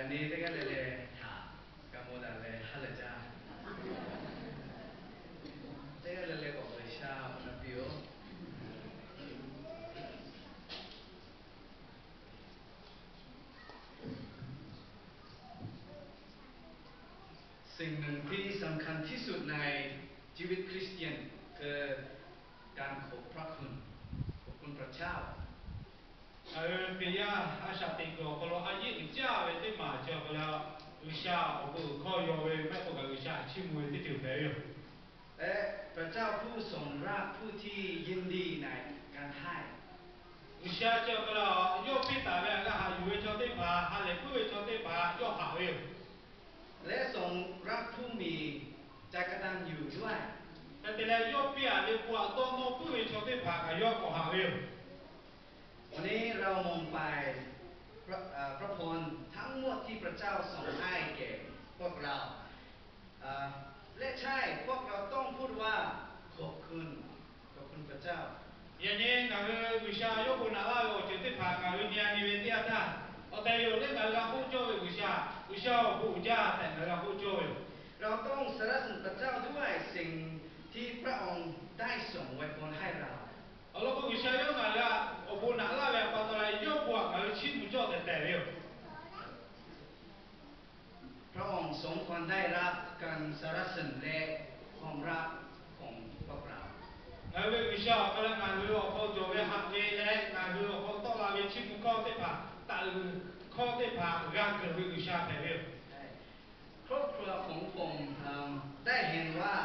Yaꞈ nyi teˇ g'aˇ le le htaꞈ g'a mawˬ daꞈ leh ha lehˬ jaˇ. Teˇ g'aˇ le le k'awꞈ G'uiˬsha awˬ na piˇ-oˬ.สิ่งหนึ่งที่สำคัญที่สุดในชีวิตคริสเตียนคือการขอบพระคุณ ขอบคุณพระเจ้า Ngaˬ hui Hkriꞈ yaˇ a shaꞈ teꞈ kuiˬ awˬ hk'aw lo a yeˆ uiˍ jaˇ ve teˇ maˬ chi awˬ hk'aw lo, G'uiˬsha awˬ bon uiˍ hkawˇ yaw ve mehˆ k'o kaꞈ G'uiˬsha htaꞈ chiˇ mvuh ve teˇ ceuˬ hpehꞈ ve yoˬ. และพระเจ้าผู้ทรงรักผู้ที่ยินดีในการให้ G'uiˬsha chi awˬ hk'aw lo yawˇ piˇ taˍ ve htaꞈ g'a haꞈ yuˬ ve chaw teˇ hpaˍ, ha lehˬ puiˉ ve chaw teˇ hpaˍ yawˇ haꞈ ve yoˬ. และทรงรักผู้มีใจกตัญญูด้วย Hk'e te leh yawˇ piˇ-a ve bon htaꞈ dawˇ nawˇ puiˉ ve chaw teˇ hpaˍ kaꞈ yawˇ k'awꞈ haꞈ ve yoˬ. วันนี้เรามองไปพระเอ่อพระพรทั้งหมดที่พระเจ้าทรงให้แก่พวกเรา และใช่ พวกเราต้องพูดว่า ขอบคุณ ขอบคุณพระเจ้า Yaꞈ nyi ngaˬ hui G'uiˬsha yawˇ bon naꞈ laˇ ve awˬ ceuˬ teˇ hpaˍ ngaˬ hui nyi-a nyi ve teˇ yanˇ htaˇ, awˬ tehˬ yoˬ leh ngaˬ hui g'a k'oˆ cawˇ ve G'uiˬsha, G'uiˬsha awˬ bon uiˍ jaˇ tehꞈ ngaˬ hui g'a k'oˆ cawˇ ve yoˬ. เราต้องสรรเสริญพระเจ้าด้วยสิ่งที่พระองค์ได้ทรงอวยพรให้เรา Awˬ lawn k'o G'uiˬsha yawˇ ngaˬ hui htaꞈ awˬ bon naꞈ laˇ ve htaꞈ pa taw leh yawˇ bon htaꞈ ngaˬ hui chiˇ mvuh cawˇ tehꞈ tehˬ ve yoˬ. พระองค์ทรงควรได้รับการสรรเสริญและความรักของพวกเรา Ngaˬ hui ve G'uiˬsha awˬ hk'aw leh ngaˬ hui awˬ hk'aw cawˬ ve haꞈ ve leh ngaˬ hui awˬ hk'aw tawˆ la ve chiˇ mvuh hkawˇ teˇ hpaˍ, taꞈ uiˍ hkawˇ teˇ hpaˍ g'a keunˍ ve G'uiˬsha hpehꞈ ve yoˬ. ครอบครัวของผมเอ่อได้เห็นว่า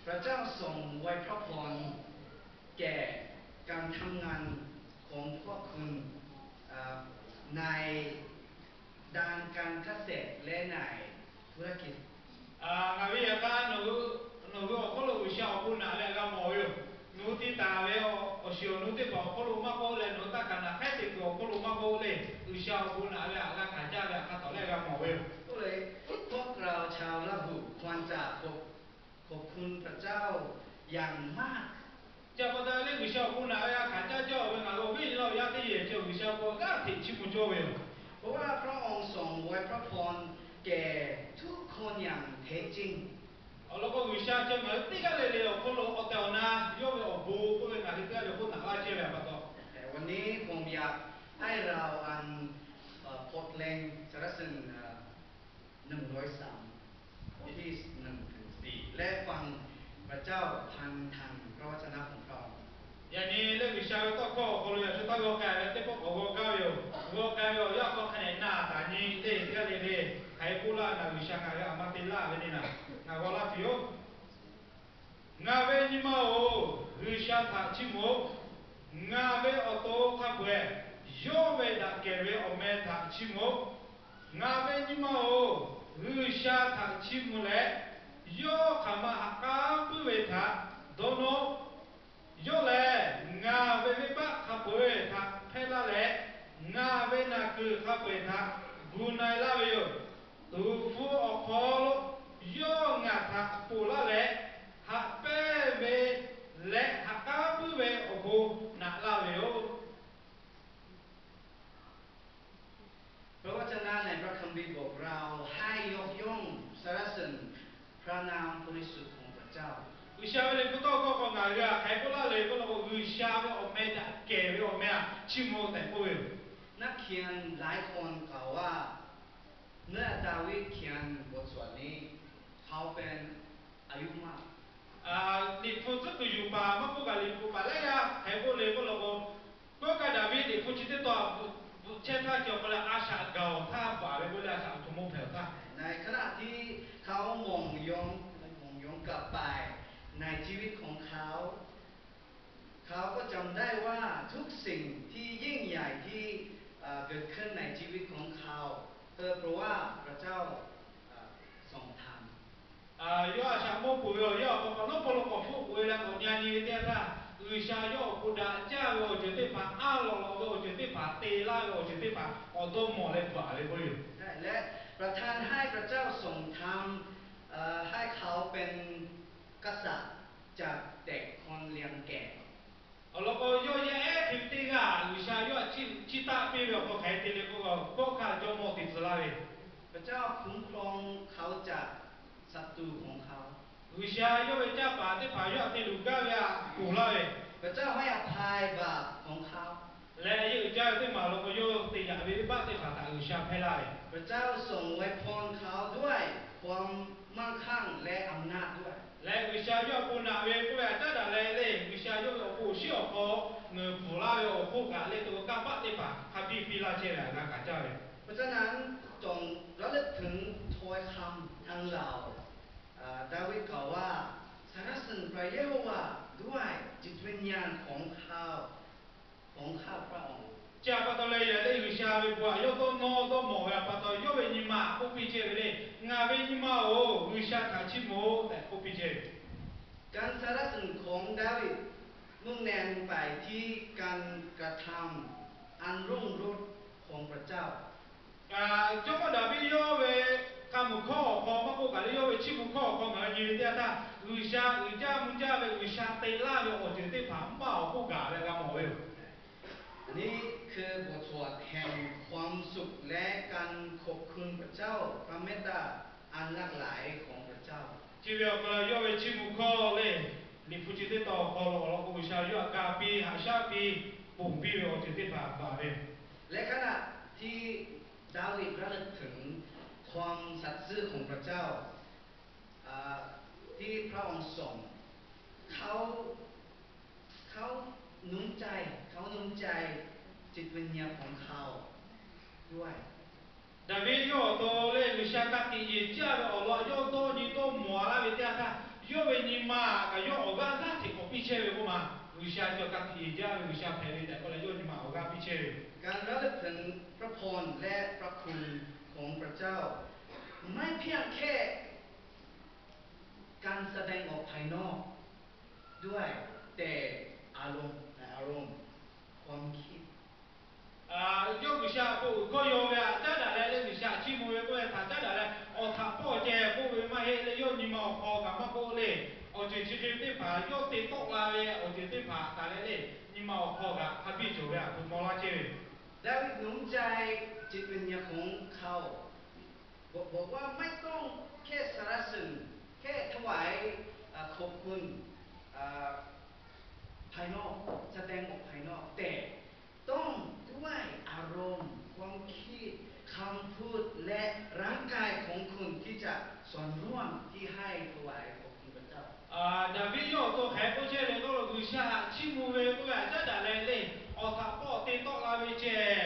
พระเจ้าทรงอวยพระพรแก่การทำงานของพวกคุณเอ่อใน ด้านการเกษตรและในธุรกิจ Ngaˬ ve yaꞈ k'aˇ nawˬ hui awˬ hk'oˆ lo G'uiˬsha awˬ bon naꞈ ve htaꞈ g'a mawˬ ve yoˬ. Nawˬ hui te taˍ ve awˬ shiˍ awˬ nu teˇ hpaˍ awˬ hk'oˆ lo maˇ k'oˆ leh, nawˬ hui taˇ kaˍ naꞈ hk'ehˉ te kuiˬ awˬ hk'oˆ lo maˇ k'oˆ leh, G'uiˬsha awˬ bon naꞈ ve htaꞈ g'a hkanˍ jaˇ ve htaꞈ hk'a tawˍ lehˆ g'a mawˬ ve yoˬ. ก็เลยพวกเราชาวราหูควรจะขอบ ขอบคุณพระเจ้าอย่างมาก Chi pa taw leh G'uiˬsha awˬ bon naꞈ ve htaꞈ g'a hkanˍ jaˇ jaˇ-oˬ ve ngaˬ hui awˬ viˉ awˬ nyi laˇ awˬ yaˇ teˇ yehˬ chi G'uiˬsha bon g'aˇ hteꞈ chiˇ mvuh cawˇ ve yoˬ. เพราะว่าพระองค์ทรงอวยพระพรแก่ทุกคนอย่างแท้จริง Awˬ lawn k'o G'uiˬsha chi ngaˬ hui teˇ g'aˇ le le awˬ hk'oˆ lo awˬ tehˬ awˬ na yawˇ ve awˬ bon k'oˆ ve ngaˬ hui teˇ g'aˇ le awˬ hk'oˆ naꞈ laˇ chehˇ ve pa taw. แต่วันนี้ผมอยากให้เราอ่านเอ่อ บทเพลงสรรเสริญเอ่อ หนึ่งร้อยสาม บทที่หนึ่งถึงสี่ และฟังพระเจ้าผ่านทางพระวจนะของพระองค์ Yaꞈ nyi leh G'uiˬsha ve tawˇ hkawˇ awˬ hk'aw lo yaꞈ shu taˇ g'aw k'ai ve teˇ pawˆ k'awꞈ g'aw gaˇ ve yoˬ. G'aw k'ai ve awˬ yanˇ hk'aw hk'a dehꞈ na taˍ nyi le teˇ g'aˇ le le, hk'aˬ hk'e k'oˆ laˇ ve, G'uiˬsha ngaˬ hui htaꞈ maˇ te laˇ ve le naˬ, ngaˬ g'aw laˇ tuˬ yoˬ. Ngaˬ ve nyi ma-oˬ, G'uiˬsha htaꞈ chiˇ mvuh-oˬ. Ngaˬ ve awˬ to hk'a peu-eˬ, yawˇ ve daꞈ kehˬ ve awˬ meh htaꞈ chiˇ mvuh-oˬ. Ngaˬ ve nyi ma-oˬ, G'uiˬsha htaꞈ chiˇ mvuh leh, yawˇ hk'aˬ ma haꞈ k'aˉ puiˉ ve htaꞈ dawˇ nawˇ-oˆ. Yawˇ lehˬ ngaˬ ve venˇbaˆ hk'a peu-eˬ htaꞈ hpehˇ laˇ leh, ngaˬ ve naˬ kuiˬ hk'a peu-eˬ htaꞈ gu na-e laˇ ve yoˬ. Tuˍ hpfuh awˬ hk'aw lo yawˇ ngaˬ htaꞈ ponˬ laˇ leh, haꞈ pehnˇ ve leh haꞈ k'aˉ puiˉ ve awˬ bon naꞈ laˇ ve yoˬ. พระวจนะในพระคัมภีร์บอกเราให้ยกย่องสรรเสริญพระนามบริสุทธิ์ของพระเจ้า G'uiˬsha ve liꞈ hpu tawˇ hkawˇ hk'aw ngaˬ hui hk'aˬ hk'e k'oˆ laˇ le k'oˆ law k'o, G'uiˬsha ve awˬ meh daꞈ kehˬ ve awˬ meh htaꞈ chiˇ mvuh tehꞈ k'oˆ ve yoˬ. นักเขียนหลายคนกล่าวว่า เมื่อดาวิดเขียนบทสวดนี้ เขาเป็นอายุมาก Liꞈ hpu tcuhˉ kuiˬ yuˬ paˍ maˇ k'oˆ kaꞈ liꞈ hpu paˍ laiˉ g'aˇ hk'e k'oˆ le k'oˆ law k'o, kawˇ kaꞈ Daˍviˆ liꞈ hpu chi teˇ taw bvuhꞈ chehˇ htaˇ cawˬ k'o leh a shaꞈ gaˬ-oˬ htaˇ baˬ ve k'oˆ leh a shaꞈ awˬ htoꞈ ma hpehꞈ-oˬ htaˇ, ในขณะที่เขามองย้อน มองย้อนกลับไปในชีวิตของเขา เขาก็จำได้ว่าทุกสิ่งที่ยิ่งใหญ่ที่เอ่อเกิดขึ้นในชีวิตของเขา ก็เพราะว่าพระเจ้าเอ่อทรงทำ Yawˇ a shaꞈ mawˇ peuˬ ve awˬ yanˇ awˬ hk'aw k'awꞈ nawˉ paw lo k'awꞈ hpfuhˆ k'oꞈ-e leh k'awꞈ nyi-a nyi ve teˇ yanˇ htaˇ, G'uiˬsha yawˇ awˬ bon daꞈ jaˇ ve awˬ ceuˬ teˇ hpaˍ, aˉ lawꞈ lawꞈ ve awˬ ceuˬ teˇ hpaˍ, te laˇ ve awˬ ceuˬ teˇ hpaˍ k'awꞈ dawˇ mawˬ leh baˬ ve k'oˆ ve yoˬ. และประทานให้พระเจ้าทรงทำเอ่อให้เขาเป็นกษัตริย์จากเด็กคนยังแก่ Awˬ lawn k'o, yawˇ yaˇ ehˉ hk'e ve teˇ g'aˇ G'uiˬsha yawˇ htaꞈ chiˇ taˆ piˇ ve awˬ hk'aw hk'aˬ hk'e te le k'o, kawˆ hkaˇ jawˇmawˇ te tcuh laˇ ve พระเจ้าคุ้มครองเขาจากศัตรูของเขา G'uiˬsha yawˇ ve canˇ paˍ teˇ hpaˍ yawˇ htaꞈ te luˬ gaˇ ve htaꞈ ponˬ laˇ ve, พระเจ้าให้อภัยบาปของเขา leh yawˇ uiˍ jaˇ ve teˇ maˬ law k'o, yawˇ te yaꞈ ve venˇbaˆ teˇ hpaˍ htaꞈ G'uiˬsha hpehˇ laˇ ve, พระเจ้าทรงอวยพรเขาด้วยความมั่งคั่งและอำนาจด้วย leh G'uiˬsha yawˇ htaꞈ ponˬ naꞈ ve k'oˆ ve htaꞈ caˉ daꞈ leh le, G'uiˬsha yawˇ ve awˬ bon awˬ shinˉ awˬ hk'aw ngeuˍ pfuhˍ laˇ ve awˬ hoˆ kaꞈ leh to kanˇ paˆ teˇ hpaˍ hk'a biˇ piˇ laˇ chehˇ ve htaꞈ g'a hkanˍ caˇ ve. เพราะฉะนั้น จงระลึกถึงถ้อยคำดังกล่าว ดาวิดกล่าวว่า สรรเสริญพระเยโฮวาห์ด้วยจิตวิญญาณของข้า ของข้าพระองค์ Chi htaꞈ pa taw leh, yaꞈ leh G'uiˬsha ve bon htaꞈ yawˇ dawˇ nawˇ dawˇ mawˬ ve htaꞈ pa taw, yawˇ ve nyi ma k'oˆ piˇ chehˇ ve le, Ngaˬ ve nyi ma-oˬ, G'uiˬsha htaꞈ chiˇ mvuh-oˆ tehꞈ k'oˆ piˇ chehˇ ve. การสรรเสริญของดาวิดมุ่งเน้นไปที่การกระทำอันรุ่งโรจน์ของพระเจ้า Jawˇmawˇ Daˍviˆ yawˇ ve hk'a mvuhˬ hkawˇ awˬ hk'aw maˇ k'oˆ kaꞈ leh, yawˇ ve chiˇ mvuh hkawˇ awˬ hk'aw ngaˬ hui nyi ve teˇ yanˇ htaˇ, G'uiˬsha uiˍ jaˇ mvuh jaˇ ve, G'uiˬsha te laˇ ve awˬ ceuˬ teˇ hpaˍ maˇ awˬ k'oˆ gaˬ leh g'a mawˬ ve yoˬ. อันนี้คือบทสวดแห่งความสุขและการขอบคุณพระเจ้า พระเมตตาอันหลากหลายของพระเจ้า Chi ve awˬ hk'aw lo yawˇ ve chiˇ mvuh hkawˇ le, Liꞈ hpu chi teˇ tawn awˬ hk'aw lo awˬ lawn k'o, G'uiˬsha ve yawˇ htaꞈ ga piˇ, haꞈ shaˉ piˇ, ponˬ piˇ ve awˬ ceuˬ teˇ hpaˍ baˬ ve. และขณะที่ดาวิดระลึกถึงความสัตย์ซื่อของพระเจ้า ที่พระองค์ทรง เขา เขาหนุนใจ เขาหนุนใจจิตวิญญาณของเขาด้วย Daˍviˆ yawˇ awˬ to leh G'uiˬsha ka tiꞈ yeˬ jaˇ ve awˬ lawn yawˇ dawˇ nyi dawˇ mawˬ laˇ ve teˇ yanˇ htaˇ, yawˇ ve nyi ma kaꞈ yawˇ awˬ g'aˇ g'aˇ hteꞈ k'awꞈ piˇ chehˇ ve k'oˆ ma. G'uiˬsha cawˬ ka tiꞈ yeˬ jaˇ ve, G'uiˬsha hpehꞈ ve tehꞈ k'oˆ leh yawˇ nyi ma awˬ g'aˇ piˇ chehˇ ve yoˬ. การระลึกถึงพระพรและพระคุณของพระเจ้า ไม่เพียงแค่การแสดงออกภายนอก ด้วย แต่อารมณ์ อารมณ์ ความคิด Yawˇ G'uiˬsha htaꞈ k'o uiˍ hkawˇ yaw ve htaꞈ caˉ daꞈ leh, leh G'uiˬsha htaꞈ chiˇ mvuh ve k'oˆ ve htaꞈ caˉ daꞈ leh, awˬ htaꞈ pawˆ ceh k'oˆ ve maˇ heˆ leh, yawˇ nyi ma awˬ hk'aw kaꞈ maˇ k'oˆ le. Awˬ ceuˬ chi hk'e ve teˇ hpaˍ yawˇ te tawˆ la ve awˬ ceuˬ teˇ hpaˍ taˍ leh le, nyi ma awˬ hk'aw kaꞈ hk'a biˇ cawˬ ve htaꞈ hto maw laˇ chehˇ ve. Daˍviˆ หนุนใจจิตวิญญาณของเขา บอก บอกว่าไม่ต้องแค่สรรเสริญ แค่ถวาย เอ่อ ขอบคุณ เอ่อ ภายนอก แสดงออกภายนอก แต่ต้องด้วยอารมณ์ ความคิด คำพูด และร่างกายของคุณที่จะส่วนร่วมที่ให้ถวายขอบคุณพระเจ้า Daˍviˆ yawˇ awˬ to hk'aˬ hk'e k'oˆ chehˇ le k'oˆ lo, G'uiˬsha htaꞈ chiˇ mvuh ve k'oˆ ve htaꞈ caˉ daꞈ leh le, awˬ htaꞈ pawˆ te tawˆ la ve ceh,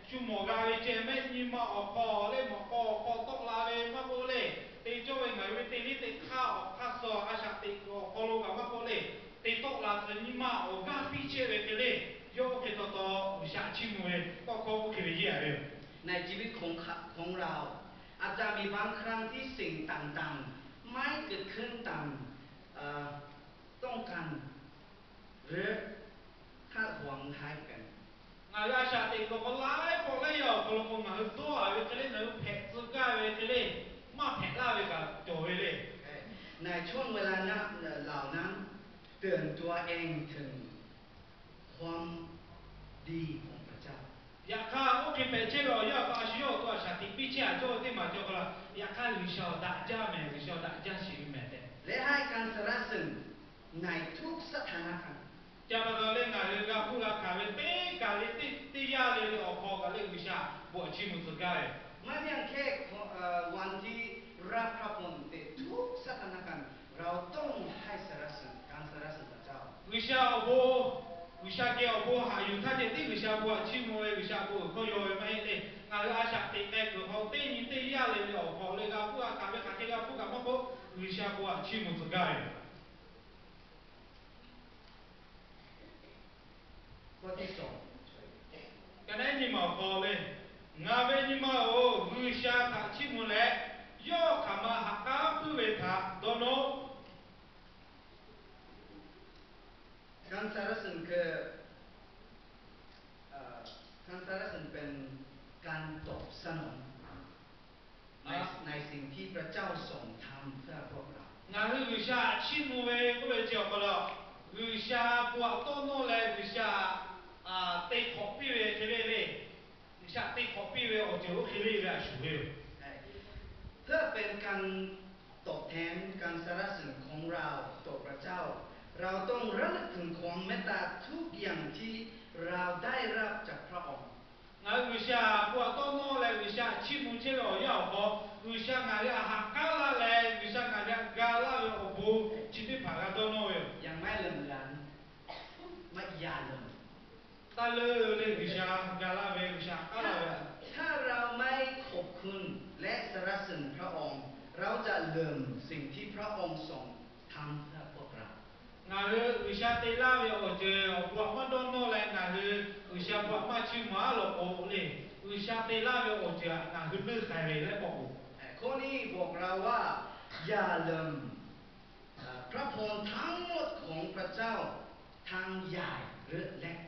shu mawˬ g'a ve ceh, mehˆ nyi ma awˬ hk'aw leh mawꞈ k'aw awˬ hk'aw tawˆ la ve maˇ k'oˆ le, te cawˇ ve ngaˬ hui ve teˇ liˇ teˇ hk'aˇ awˬ hk'aˇ suh a shaꞈ teꞈ kuiˬ awˬ hk'aw lo kaꞈ maˇ k'oˆ le, te tawˆ la tcuh nyi ma awˬ g'aˇ piˇ chehˇ ve hk'e le. Yawˇ oˇ hk'e taw taw G'uiˬsha chiˇ mvuh ve tawˇ hkawˇ oˇ hk'e ve yeˇ a ve yoˬ. ในชีวิตของ ของเรา อาจจะมีบางครั้งที่สิ่งต่างๆ ไม่เกิดขึ้นตาม เอ่อ ต้องการ หรือคาดหวังให้กัน Ngaˬ hui a shaꞈ teꞈ kuiˬ awˬ hk'aw laiˉ pawˆ laiˉ yaˇ awˬ hk'aw lo k'o, ngaˬ hui dawˇ a ve hk'e le, ngaˬ hui hpehꞈ tcuh gaˇ ve hk'e le, maˇ hpehꞈ laˇ ve kaꞈ cawˬ ve le. ในช่วงเวลานั้น เหล่านั้น เตือนตัวเองถึงความดีของพระเจ้า Yaꞈ hk'aˇ, oˇ hk'e hpehꞈ chehˇ ve awˬ yanˇ awˬ hk'aw a shu yawˇ awˬ to a shaꞈ teꞈ piˇ chehˇ a cawˇ ve teˇ maˬ cawˬ hk'aw lo, yaꞈ hk'aˇ G'uiˬsha awˬ daꞈ jaˇ mehˍ, G'uiˬsha awˬ daꞈ jaˇ sheˍ ve mehˍ tehꞈ. และให้การสรรเสริญในทุกสถานการณ์ Chi pa taw leh ngaˬ hui g'a hpuˇ g'a hkanˍ ve teˇ kaˬ le teˇ, teˇ yanˇ le le awˬ hk'aw kaꞈ leh G'uiˬsha bon htaꞈ chiˇ mvuh tcuh gaˇ ve. ไม่เพียงแค่วันที่รับพระพร แต่ทุกสถานการณ์ เราต้องให้สรรเสริญ การสรรเสริญพระเจ้า G'uiˬsha awˬ bon, G'uiˬsha geh awˬ bon haꞈ yuˬ htaˇ ceh tiˉ G'uiˬsha bon htaꞈ chiˇ mvuh ve, G'uiˬsha bon uiˍ hkawˇ yaw ve maˇ heˆ le. Ngaˬ hui a shaꞈ teꞈ k'ai kuiˬ hk'aw teˇ nyi teˇ yanˇ le le awˬ hk'aw leh g'a hpuˇ g'a hkanˍ ve hk'aˬ hk'e g'a hpuˇ kaꞈ maˇ k'oˆ, G'uiˬsha bon htaꞈ chiˇ mvuh tcuh gaˇ ve. Ka neˉ nyi ma awˬ hk'aw le, Ngaˬ ve nyi ma-oˬ, G'uiˬsha htaꞈ chiˇ mvuh leh, yawˇ hk'aˬ ma haꞈ k'aˉ puiˉ ve htaꞈ dawˇ nawˇ การสรรเสริญคือ เอ่อ การสรรเสริญเป็นการตอบสนองใน ในสิ่งที่พระเจ้าทรงทำเพื่อพวกเรา Ngaˬ hui G'uiˬsha htaꞈ chiˇ mvuh ve k'oˆ ve chi awˬ hk'aw lo, G'uiˬsha bon htaꞈ dawˇ nawˇ leh G'uiˬsha te hk'awꞈ piˇ ve hk'e le le. G'uiˬsha te hk'awꞈ piˇ ve awˬ ceuˬ oˇ hk'e le ve a shuˍ ve yoˬ. เพื่อเป็นการตอบแทนการสรรเสริญของเราต่อพระเจ้า เราต้องระลึกถึงความเมตตาทุกอย่างที่เราได้รับจากพระองค์ Ngaˬ hui G'uiˬsha bon htaꞈ dawˇ nawˇ leh G'uiˬsha chiˇ mvuh chehˇ ve awˬ yanˇ awˬ hk'aw, G'uiˬsha ngaˬ hui htaꞈ haꞈ k'aˉ laˇ leh G'uiˬsha ngaˬ hui htaꞈ ga laˇ ve awˬ bon chi teˇ hpaˍ g'a dawˇ nawˇ ve yoˬ. ยังไม่ลืมเลือน ไม่อย่าลืม Taˇ leuˉ leh G'uiˬsha ga laˇ ve, G'uiˬsha haꞈ k'aˉ laˇ ve. ถ้าเราไม่ขอบคุณและสรรเสริญพระองค์ เราจะลืมสิ่งที่พระองค์ทรงทำเพื่อพวกเรา Ngaˬ hui G'uiˬsha te laˇ ve awˬ ceuˬ awˬ bon htaꞈ maˇ dawˇ nawˇ leh ngaˬ hui G'uiˬsha bon htaꞈ maˇ chiˇ mvuh a lawˬ k'o le, G'uiˬsha te laˇ ve awˬ ceuˬ htaꞈ ngaˬ hui leuˇ k'ai ve leh k'awꞈ k'o, ข้อนี้บอกเราว่า อย่าลืม พระพรทั้งหมดของพระเจ้า ทั้งใหญ่และเล็ก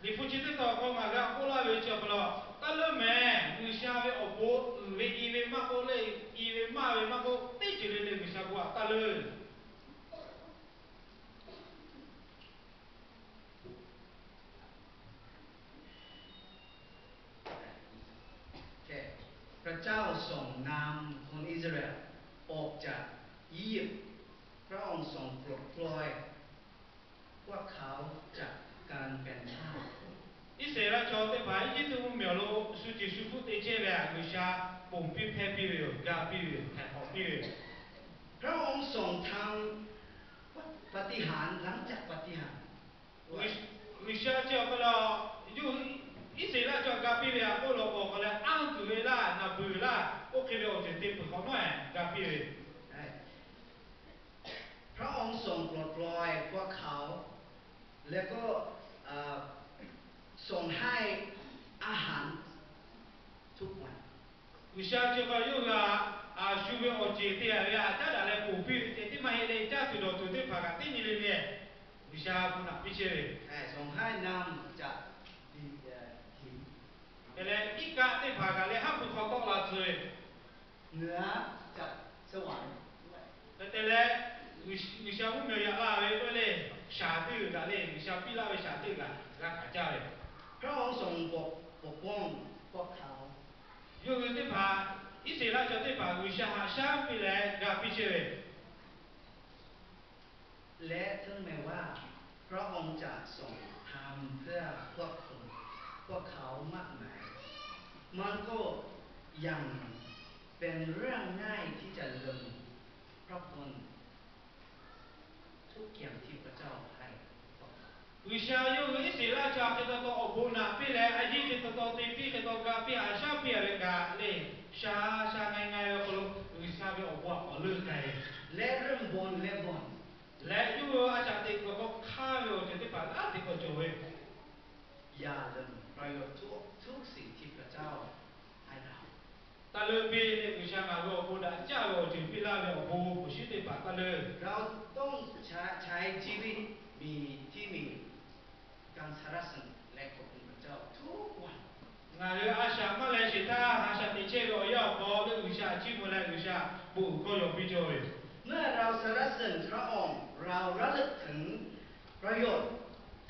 Liꞈ hpu chi teˇ tawn hk'aw ngaˬ hui htaꞈ k'oˆ laˇ ve chi awˬ hk'aw lo, taˇ leuˉ mehˍ, G'uiˬsha ve awˬ bon uiˍ ve i ve maˇ k'oˆ le, i ve maˇ ve maˇ k'oˆ, teˇ ceuˬ le le G'uiˬsha bon htaꞈ taˇ leuˉ. พระเจ้าทรงนำคนอิสราเอลออกจากอียิปต์ พระองค์ทรงปลดปล่อยพวกเขาจากการเป็นทาส Iˉsaˍreˍlaˆ chaw teˇ hpaˍ Eˇjiˇtuꞈ mvuhˇmiˬ awˬ lo shu ceˬ shu hpfuhˆ te chehˇ ve htaꞈ G'uiˬsha ponˬ piˇ hpehˇ piˇ ve yoˬ, ga piˇ ve yoˬ, htaiˍ hk'awꞈ piˇ ve yoˬ. พระองค์ทรงทำปาฏิหาริย์ หลังจากปาฏิหาริย์ G'uiˬsha chi awˬ hk'aw lo yawˇ hui Iˉsaˍreˍlaˆ chaw ga piˇ ve htaꞈ k'oˆ law k'o, awˬ hk'aw leh anˇ tuˬ ve laˇ, naˬ beuˬ laˇ, oˇ hk'e ve awˬ ceuˬ te peuˬ hk'awꞈ nawˉ ga piˇ ve พระองค์ทรงปลดปล่อยพวกเขา แล้วก็เอ่อส่งให้อาหารทุกวัน G'uiˬsha chi hk'aw yawˇ hui htaꞈ a shu ve awˬ ceuˬ te a ve htaꞈ caˉ daꞈ leh ponˬ piˇ ve ceh tiˉ maˇ heˆ leh, caˇ tuˬ dawˬ tuˬ teˇ hpaˍ kaꞈ teˇ nyi le le G'uiˬsha bon htaꞈ piˇ chehˇ ve ส่งให้น้ำจากดินเอ่อหิน Hk'e leh iˉ kaˆ teˇ hpaˍ kaꞈ leh haˉ pui hk'aw tawˆ la tcuh ve เหนือจากสวรรค์ Hk'e te leh, G'uiˬsha mvuhˇmiˬ yaꞈ la ve k'oˆ le, shaˍ teˇ g'uiˬ kaꞈ le, G'uiˬsha piˇ laˇ ve shaˍ teˇ g'uiˬ kaꞈ g'a hkanˍ caˇ ve พระองค์ทรงปกป้องพวกเขา Yawˇ hui teˇ hpaˍ, Iˉsaˍreˍlaˆ chaw teˇ hpaˍ G'uiˬsha haꞈ shaˉ piˇ leh ga piˇ chehˇ ve และถึงแม้ว่าพระองค์จะทรงทำเพื่อพวกคุณ พวกเขามากมาย มันก็ยังเป็นเรื่องง่ายที่จะลืมพระคุณทุกอย่างที่พระเจ้าให้พวกเขา G'uiˬsha yawˇ hui Iˉsaˍreˍlaˆ chaw hk'e taw taw awˬ bon naꞈ piˇ leh, a yiˇ hk'e taw taw te piˇ hk'e taw ga piˇ haꞈ shaˉ piˇ a ve kaꞈ le, sha sha ngai ngai ve awˬ hk'aw lo G'uiˬsha ve awˬ bon htaꞈ k'awꞈ leuˇ k'ai ve และเริ่มบ่นและบ่น Leh yawˇ hui a shaꞈ teꞈ kuiˬ k'awꞈ hk'aˇ ve awˬ ceuˬ teˇ hpaˍ g'aˇ hteꞈ k'awꞈ cawˬ ve อย่าลืมประโยชน์ทุกทุกสิ่งที่พระเจ้าให้เรา Taˇ leuˉ piˇ leh G'uiˬsha ngaˬ hui awˬ bon daꞈ jaˇ ve awˬ ceuˬ piˇ laˇ ve awˬ bon awˬ shinˉ teˇ hpaˍ taˇ leuˉ เราต้องใช้ชีวิตมีที่มีการสรรเสริญและขอบคุณพระเจ้าทุกวัน Ngaˬ hui a shaꞈ maˇ leh sheˍ htaˇ, a shaꞈ teꞈ chehˇ ve awˬ yanˇ awˬ hk'aw leh G'uiˬsha htaꞈ chiˇ mvuh leh G'uiˬsha bon uiˍ hkawˇ yaw piˇ cawˇ ve เมื่อเราสรรเสริญพระองค์ เราระลึกถึง ประโยชน์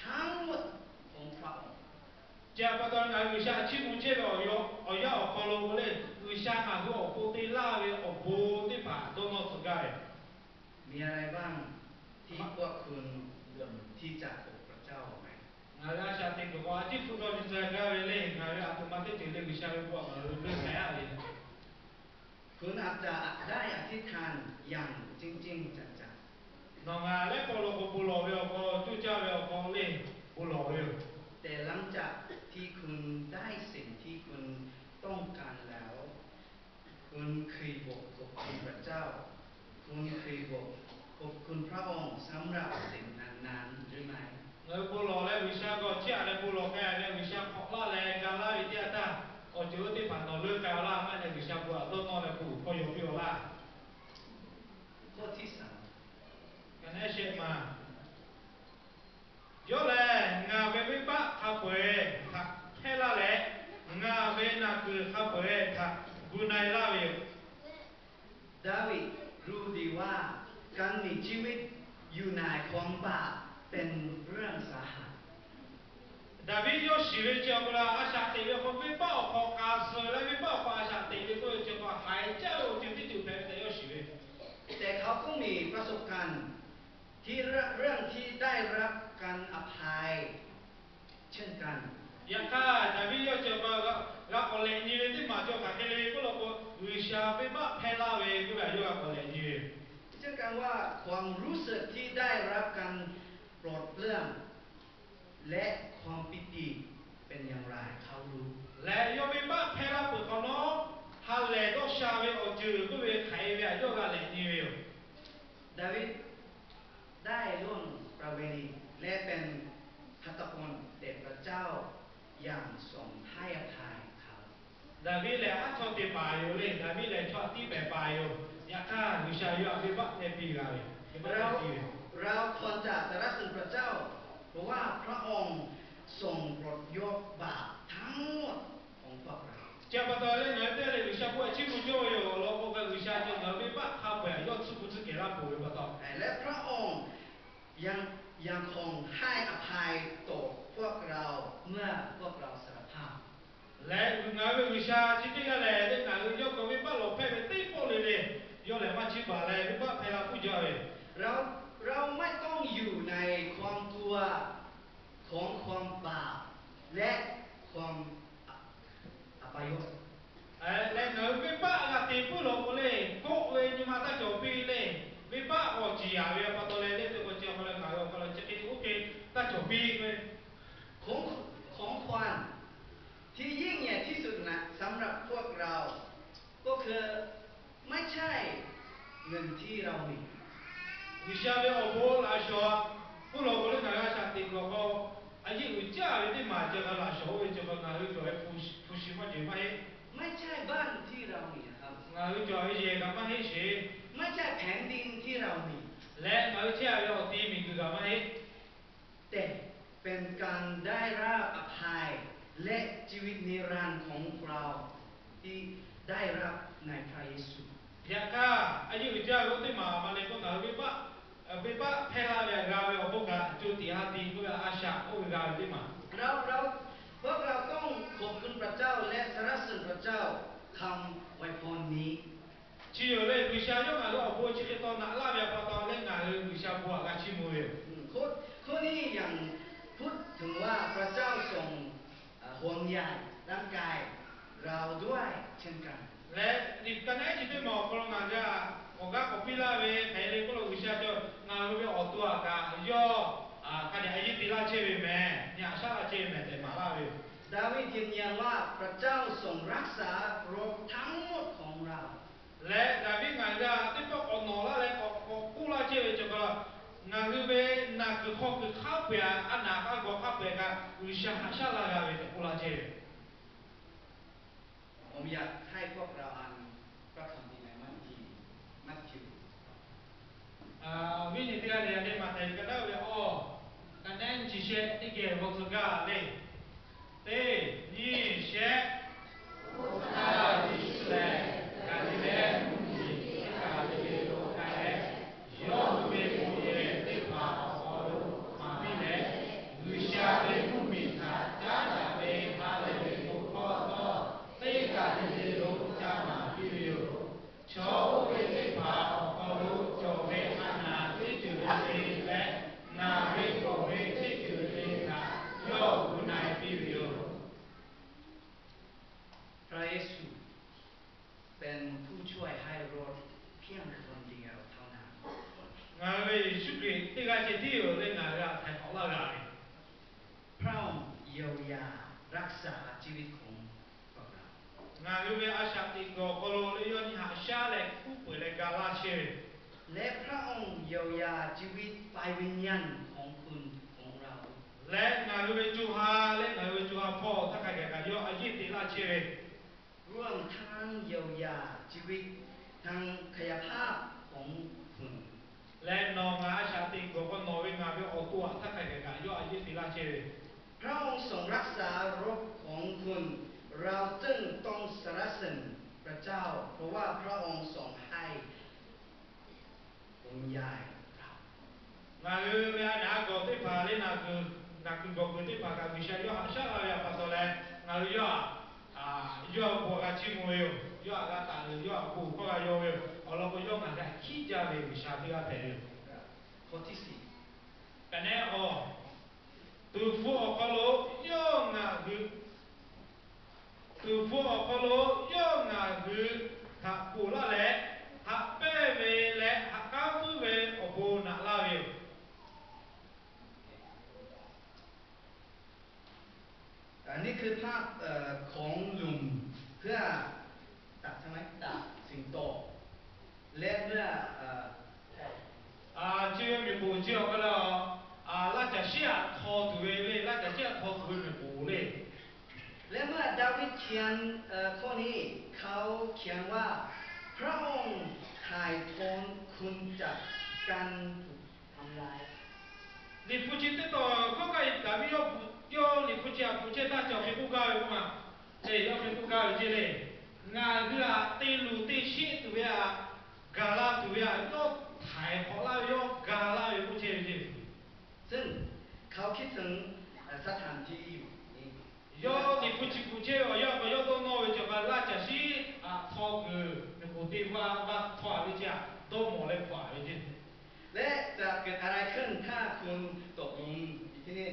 ทั้งหมดของพระองค์ Chi htaꞈ pa taw ngaˬ hui G'uiˬsha htaꞈ chiˇ mvuh chehˇ ve awˬ yanˇ awˬ hk'aw lo k'o leh, G'uiˬsha ngaˬ hui awˬ pon te laˇ ve awˬ bon teˇ hpaˍ dawˇ nawˇ tcuh gaˇ ve มีอะไรบ้างที่พวกคุณลืมที่จะขอบพระเจ้าไหม Ngaˬ hui a shaꞈ teꞈ kuiˬ k'awꞈ a ciˉ hpu dawˇ nyi tcuh gaˇ ve le, ngaˬ hui a htoꞈ ma teˇ ceuˬ le G'uiˬsha ve bon htaꞈ ngaˬ hui leuˇ k'ai a ve คุณอาจจะได้อธิษฐานอย่างจริงๆจังๆ Nawˬ ngaˬ lehˉ paw law k'o bon lawˬ ve awˬ hk'aw, coˇ caˇ ve awˬ hk'aw le, bon lawˬ ve yoˬ. แต่หลังจากที่คุณได้สิ่งที่คุณต้องการแล้ว คุณเคยบอกขอบคุณพระเจ้า คุณเคยบอกขอบคุณพระองค์สำหรับสิ่งนั้นๆหรือไม่ Ngaˬ hui bon lawˬ leh G'uiˬsha g'aw chiˇ aꞈ leh bon lawˬ k'ai leh G'uiˬsha hk'awꞈ laˇ leh ga laˇ ve teˇ yanˇ htaˇ, awˬ ceuˬ oˇ teˇ hpaˍ nawˬ leuˇ k'ai a laˇ maˇ leh G'uiˬsha bon htaꞈ dawˇ nawˇ leh bon uiˍ hkawˇ yaw piˇ a laˇ. ข้อที่สาม Ka neˉ shehˆ ma Yawˇ lehˬ, ngaˬ ve venˇbaˆ hk'a peu-eˬ htaꞈ hpehˇ laˇ leh, ngaˬ ve naˬ kuiˬ hk'a peu-eˬ htaꞈ gu na-e laˇ ve yoˬ. ดาวิดรู้ดีว่าการมีชีวิตอยู่ในความบาปเป็นเรื่องสาหัส Daˍviˆ yawˇ shiˍ ve chi awˬ hk'aw lo, a shaꞈ teꞈ ve awˬ hk'aw, venˇbaˆ awˬ hk'aw k'a suh leh venˇbaˆ awˬ hk'aw a shaꞈ teꞈ ve k'oˆ ve chi awˬ hk'aw, haiˬ jaˇ ve awˬ ceuˬ teˇ ceuˬ hpehꞈ ve tehꞈ yawˇ shiˍ ve. แต่เขาก็มีประสบการณ์ ที่เรื่องที่ได้รับการอภัยเช่นกัน Yaꞈ hk'aˇ, Daˍviˆ yawˇ chi awˬ hk'aw g'a k'awꞈ lehꞈ nyi ve teˇ maˬ cawˬ hk'aˬ hk'e le k'oˆ law k'o, G'uiˬsha venˇbaˆ hpehˇ laˇ ve k'oˆ ve htaꞈ yawˇ g'a k'awꞈ lehꞈ nyi ve yoˬ. เช่นกันว่าความรู้สึกที่ได้รับการโปรดปราน และความปิติเป็นอย่างไรเขารู้ Leh yawˇ venˇbaˆ hpehˇ laˇ peuˬ hk'awꞈ nawˉ, ha lehˬ dawˇ sha ve awˬ ceuˬ k'oˆ ve hk'aˬ hk'e ve htaꞈ yawˇ g'a lehꞈ nyi ve yoˬ. ดาวิดได้ล่วงประเวณีและเป็นฆาตกรแต่พระเจ้ายังทรงให้อภัยเขา Daˍviˆ lehˬ, aˉ chaw te paˍ yoˬ le. Daˍviˆ lehˬ, chaw aꞈ tiˉ pehˍ paˍ yoˬ. Yaꞈ hk'aˇ, G'uiˬsha yawˇ htaꞈ venˇbaˆ hpehˇ piˇ g'a ve, venˇbaˆ hpehˇ piˇ ve. เราควรจะสรรเสริญพระเจ้า เพราะว่าพระองค์ ทรงปลดยกบาปทั้งหมดของพวกเรา Chi pa taw leh ngaˬ hui teˇ g'aˇ le G'uiˬsha bon htaꞈ chiˇ mvuh cawˇ ve yoˬ. Awˬ lawn k'o, G'uiˬsha cawˬ ngaˬ hui venˇbaˆ hk'a peu-eˬ htaꞈ yawˇ tsuhˇ hpu tsuhˇ kehˬ laˇ peuˬ ve pa taw, และพระองค์ยังยังคงให้อภัยต่อพวกเราเมื่อพวกเราสารภาพ Leh ngaˬ hui ve G'uiˬsha chi teˇ g'aˇ lehˬ, leh ngaˬ hui yawˇ k'awꞈ venˇbaˆ lawˬ hpehˇ ve teˇ pawˆ le le, yawˇ lehˬ maˇ chiˇ baˬ leh venˇbaˆ hpehˇ laˇ puiˉ jaˇ ve. เราเราไม่ต้องอยู่ในความกลัวของความบาปและความอัปยศ Leh ngaˬ hui venˇbaˆ g'a te puiˉ law k'o le, kawˆ ve nyi ma taˇ cawˬ piˇ le, venˇbaˆ k'awꞈ ciˍ yaˍ ve pa taw leh, le te k'o chi awˬ hk'aw leh ngaˬ hui awˬ hk'aw lo chi hk'e oˇ hk'e taˇ cawˬ piˇ ve. ของของขวัญที่ยิ่งใหญ่ที่สุดนะสำหรับพวกเรา ก็คือไม่ใช่เงินที่เรามี G'uiˬsha ve awˬ bon laꞈ shawnˍ puiˉ law k'o le, ngaˬ hui a shaꞈ teꞈ kuiˬ awˬ hk'aw a yeˇ uiˍ jaˇ ve teˇ maˬ cawˬ kaꞈ laꞈ shawnˍ oˇ ve cawˬ kaꞈ ngaˬ hui cawˬ ve hpu shi maˇ cawˬ maˇ heˆ. ไม่ใช่บ้านที่เรามีนะครับ Ngaˬ hui cawˬ ve yehˬ kaꞈ maˇ heˆ sheˍ. ไม่ใช่แผ่นดินที่เรามี Leh ngaˬ hui chehˇ ve awˬ ti miˬguiˬ kaꞈ maˇ heˆ. แต่เป็นการได้รับอภัยและชีวิตนิรันดร์ของเราที่ได้รับในพระเยซู Yaꞈ hk'aˇ, a yeˇ uiˍ jaˇ ve oˇ teˇ maˬ ma le k'o, ngaˬ hui venˇbaˆ, venˇbaˆ hpehˇ laˇ ve g'a ve awˬ bon kaꞈ co tiꞈ ha tiꞈ k'oˆ ve a shaꞈ oˇ ve g'a ve teˇ maˬ เราเราพวกเราต้องขอบคุณพระเจ้าและสรรเสริญพระเจ้าคำอวยพรนี้ Chi yoˬ leh, G'uiˬsha yawˇ ngaˬ hui awˬ bon chi hk'e taw naꞈ laˇ ve pa taw leh, ngaˬ hui G'uiˬsha bon htaꞈ g'a chiˇ mvuh ve yoˬ. ข้อข้อนี้ยังพูดถึงว่าพระเจ้าทรงห่วงใยร่างกายเราด้วยเช่นกัน Leh, liꞈ ka naˉ ehˉ chi teˇ maˬ awˬ hk'aw lo ngaˬ hui htaꞈ awˬ g'aˇ k'awꞈ piˇ laˇ ve hk'e le k'oˆ lo, G'uiˬsha cawˬ ngaˬ hui ve awˬ to htaꞈ kaꞈ yawˇ hk'a dehꞈ a yeˇ te laˇ chehˇ ve mehˍ, nyi haꞈ shaˉ laˇ chehˇ ve mehˍ tehꞈ maˍ laˇ ve yoˬ. ดาวิดยืนยันว่าพระเจ้าทรงรักษาโรคทั้งหมดของเรา Leh Daˍviˆ ngaˬ hui g'a teˇ pawˆ k'awꞈ nawˬ laˇ leh k'awꞈ k'awꞈ k'oˆ laˇ chehˇ ve cawˬ kaꞈ, ngaˬ hui ve naˬ kuiˬ hk'aw kuiˬ hk'a peu-eˬ, a naˬ k'a gawˬ hk'a peu-eˬ kaꞈ G'uiˬsha haꞈ shaˉ laˇ g'a ve tehꞈ k'oˆ laˇ chehˇ ve. ผมอยากให้พวกเราอ่านพระคัมภีร์ในมัทธิว Awˬ viˉ nyi teˇ g'aˇ le, yaꞈ nyi Maꞈhtehˍ ka naˉ ve awˬ, ka naˉ nyi chi shehˆ teˇ geh g'aw tcuh gaˇ le. Teˇ nyi shehˆ. Oˇ htaˇ Yeˍsuˆ lehˬ Gaˍliˍlehˇ mvuhˇmiˬ Kaˍliˍliˆ lo k'ai leh, yawˇ hui ve bon yehˬ teˇ hpaˍ awˬ hk'aw lo maˍ piˇ leh, G'uiˬsha ve mvuhˇmiˬ htaꞈ caˉ daꞈ ve ha lehˬ ve bon hkawˇ htawˇ, teˇ Gaˍliˍliˆ lo ca maˍ piˇ ve yoˬ. Chaw oˇ ve teˇ hpaˍ awˬ hk'aw lo cawˬ ve a naˬ teˇ ceuˬ le le leh, naˬ ve gawˬ ve teˇ ceuˬ le le htaꞈ yawˇ gu na-e piˇ ve yoˬ. พระเยซูเป็นผู้ช่วยให้รอดเพียงคนเดียวเท่านั้น Ngaˬ hui ve Yeˍsuˆ Hkriꞈ teˇ g'aˇ ceh tiˉ yoˬ leh ngaˬ hui htaꞈ htaiˍ k'awꞈ laˇ g'a ve. พระองค์เยียวยารักษาชีวิตของพวกเรา Ngaˬ hui ve a shaꞈ teꞈ kuiˬ awˬ hk'aw lo leh yawˇ nyi haꞈ shaˉ leh kuˉ peuˬ leh ga laˇ chehˇ ve. และพระองค์เยียวยาชีวิตฝ่ายวิญญาณของคุณของเรา Leh ngaˬ hui ve co ha leh ngaˬ hui ve co ha hpawˇ htaˇ hk'a gaˬ kaꞈ yawˇ a yeˇ te laˇ chehˇ ve. รวมทั้งเยียวยาชีวิตทางกายภาพของคุณ Leh nawˬ ngaˬ a shaꞈ teꞈ kuiˬ awˬ hk'aw nawˬ ve ngaˬ ve awˬ to htaꞈ htaˇ hk'a gaˬ kaꞈ yawˇ a yeˇ te laˇ chehˇ ve. พระองค์ทรงรักษาโรคของคุณ เราจึงต้องสรรเสริญพระเจ้า เพราะว่าพระองค์ทรงให้ Ngaˬ hui ve a naˬ a gawˬ teˇ hpaˍ leh naˬ kuiˬ Ngaˬ kuiˬ gawˬ kuiˬ teˇ hpaˍ kaꞈ G'uiˬsha yawˇ haꞈ shaˉ la ve pa taw leh, ngaˬ hui yawˇ htaꞈ, yawˇ htaꞈ g'a chiˇ mvuh ve yoˬ. Yawˇ htaꞈ g'a taˍ ve, yawˇ htaꞈ bon hkawˇ g'a yaw ve yoˬ. Awˬ lawn k'o, yawˇ ngaˬ hui htaꞈ hkiˉ jaˇ ve G'uiˬsha teˇ g'aˇ hpehꞈ ve yoˬ. Kaꞈ nehˉ a, tuˍ hpfuh awˬ hk'aw lo yawˇ ngaˬ hui, tuˍ hpfuh awˬ hk'aw lo yawˇ ngaˬ hui htaꞈ ponˬ laˇ leh, haꞈ pehnˇ ve leh haꞈ k'aˉ puiˉ ve awˬ bon naꞈ laˇ ve yoˬ. อันนี้คือภาพเอ่อของหลุมเพื่อตัดใช่ไหมตัดสิงโต และเมื่อเอ่อ Chi ve miˬ poˍ chi awˬ hk'aw lo, laˇ caˬ shiˉ aꞈ htaw tuˬ ve le, laˇ caˬ shiˉ aꞈ htaw tuˬ ve miˬ poˍ le. และเมื่อดาวิดเขียนเอ่อข้อนี้เขาเขียนว่าพระองค์ถ่ายถอนคุณจากการถูกทำลาย Liꞈ hpu chi teˇ taw hkawˇ kaˇ Daˍviˆ yawˇ, yawˇ Liꞈ hpu chi aꞈ hpu chehˇ htaˇ cawˬ hk'e k'oˆ gaˇ ve k'o ma, te yawˇ hk'e k'oˆ gaˇ ve ceˇ le. Ngaˬ hui aꞈ te luˬ te sheˆ tuˬ ve aꞈ, gaˬ la tuˬ ve aꞈ yawˇ htaiˍ hk'awꞈ laˇ ve, yawˇ gaˬ laˇ ve k'oˆ chehˇ ve ceˇ. ซึ่งเขาคิดถึงเอ่อสถานที่อยู่นี้ Yawˇ Liꞈ hpu chi hpu chehˇ ve awˬ yanˇ kaꞈ yawˇ dawˇ nawˇ ve cawˬ kaꞈ laˇ caˬ shiˉ aꞈ htaw kuiˬ miˬ poˍ te vaˇ vaˇ htaw a ve ceˇ aꞈ dawˇ mawˬ leh hpaw a ve ceˇ. และจะเกิดอะไรขึ้นถ้าคุณตกหลุมอีกทีนี้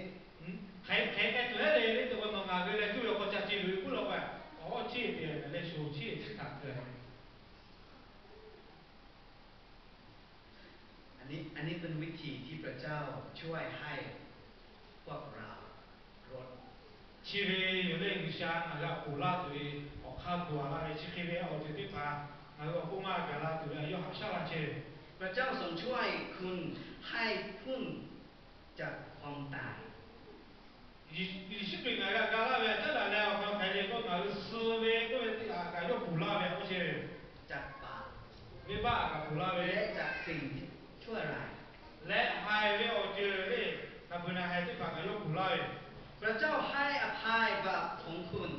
Hk'e hk'e k'ai tuˬ hehˉ le le tehꞈ k'o, nawˬ ngaˬ hui leh cuˇ ve awˬ hk'aw ca ce ve k'oˆ law k'o, awˬ chehˇ te leh leh sho chehˇ chi htaꞈ te อันนี้อันนี้เป็นวิธีที่พระเจ้าช่วยให้พวกเรารอด Chi ve yoˬ le G'uiˬsha ngaˬ hui htaꞈ ponˬ laˇ tuˬ ve awˬ hk'aˇ tuˬ a laˇ ve chi hk'e ve awˬ ceuˬ teˇ hpaˍ ngaˬ hui awˬ hk'oˆ maˇ gaˬ la tuˬ ve aꞈ yawˇ haꞈ shaˉ laˇ chehˇ ve. พระเจ้าทรงช่วยคุณให้พ้นจากความตาย Yeˍsuˆ Hkriꞈ ngaˬ hui htaꞈ ga laˇ ve aꞈ caˉ daꞈ leh awˬ hk'aw hk'aˬ hk'e le k'o, ngaˬ hui suh ve k'oˆ ve teˇ htaꞈ kaꞈ yawˇ ponˬ laˇ ve k'oˆ chehˇ ve. จากบาป Venˇbaˆ kaꞈ ponˬ laˇ ve, และจากสิ่งที่ชั่วร้าย leh haiˬ ve awˬ ceuˬ le, naˬ beuˬ naˬ haiˬ teˇ hpaˍ kaꞈ yawˇ ponˬ laˇ ve. พระเจ้าให้อภัยบาปของคุณ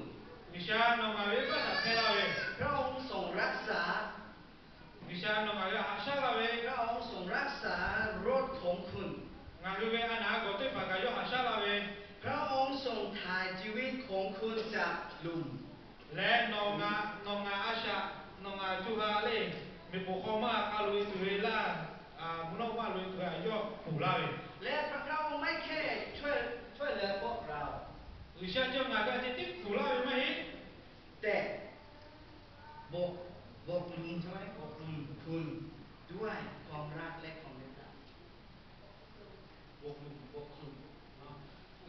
G'uiˬsha nawˬ ngaˬ hui venˇbaˆ htaꞈ hpehˇ laˇ ve. พระองค์ทรงรักษา G'uiˬsha nawˬ ngaˬ hui htaꞈ haꞈ shaˉ laˇ ve. พระองค์ทรงรักษารถของคุณ Ngaˬ hui ve a naˍ a gawˬ teˇ hpaˍ kaꞈ yawˇ haꞈ shaˉ laˇ ve. พระองค์ทรงไถ่ชีวิตของคุณจากหลุม Leh nawˬ ngaˬ a shaꞈ, nawˬ ngaˬ co ha le, miˬ poˍ hk'aw maˇ k'a loꞈ e tuˬ ve laˇ, mvuhˇ naw maˇ loꞈ e tuˬ ve aꞈ yawˇ ponˬ laˇ ve. และพระองค์ไม่แค่ช่วยช่วยเหลือพวกเรา G'uiˬsha cawˬ ngaˬ hui a ceh tiˉ ponˬ laˇ ve maˇ heˆ. แต่บอกบอกลุงใช่ไหมบอกลุงคุณด้วยความรักและความเมตตา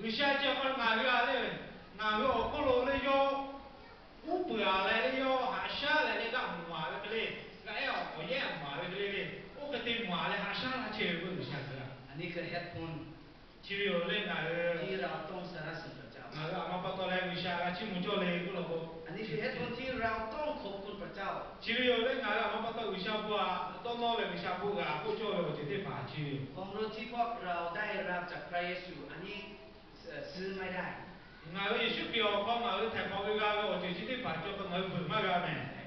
G'uiˬsha ceh k'o ngaˬ hui a le, ngaˬ hui awˬ hk'oˆ lo le yawˇ uˉ peunˍ a leh le, yawˇ haꞈ shaˉ leh le g'aˆ mawˬ a ve hk'e le, g'aˆ ehˉ awˬ yehˉ mawˬ a ve hk'e le le, oˇ hk'e te mawˬ a leh haꞈ shaˉ laˇ chehˇ ve k'o G'uiˬsha ceh a. อันนี้คือเหตุผล Chi ve yoˬ le ngaˬ hui ที่เราต้องสรรเสริญพระเจ้า ngaˬ hui a ma pa taw leh G'uiˬsha g'a chiˇ mvuh cawˇ le k'oˆ law k'o, อันนี้คือเหตุผลที่เราต้องขอบคุณพระเจ้า Chi ve yoˬ le ngaˬ hui a ma pa taw G'uiˬsha bon aꞈ dawˇ nawˇ leh G'uiˬsha bon g'a k'oˆ cawˇ ve awˬ ceuˬ teˇ hpaˍ chi ve yoˬ. ความรู้ที่พวกเราได้รับจากพระเยซู อันนี้ซื้อไม่ได้ Ngaˬ hui Yeˍsuˆ Hkriꞈ awˬ hk'aw ngaˬ hui htaiˍ hk'awꞈ ve g'a ve awˬ ceuˬ chi teˇ hpaˍ cawˬ k'o ngaˬ hui vuiˬ maˇ g'a mehˍ.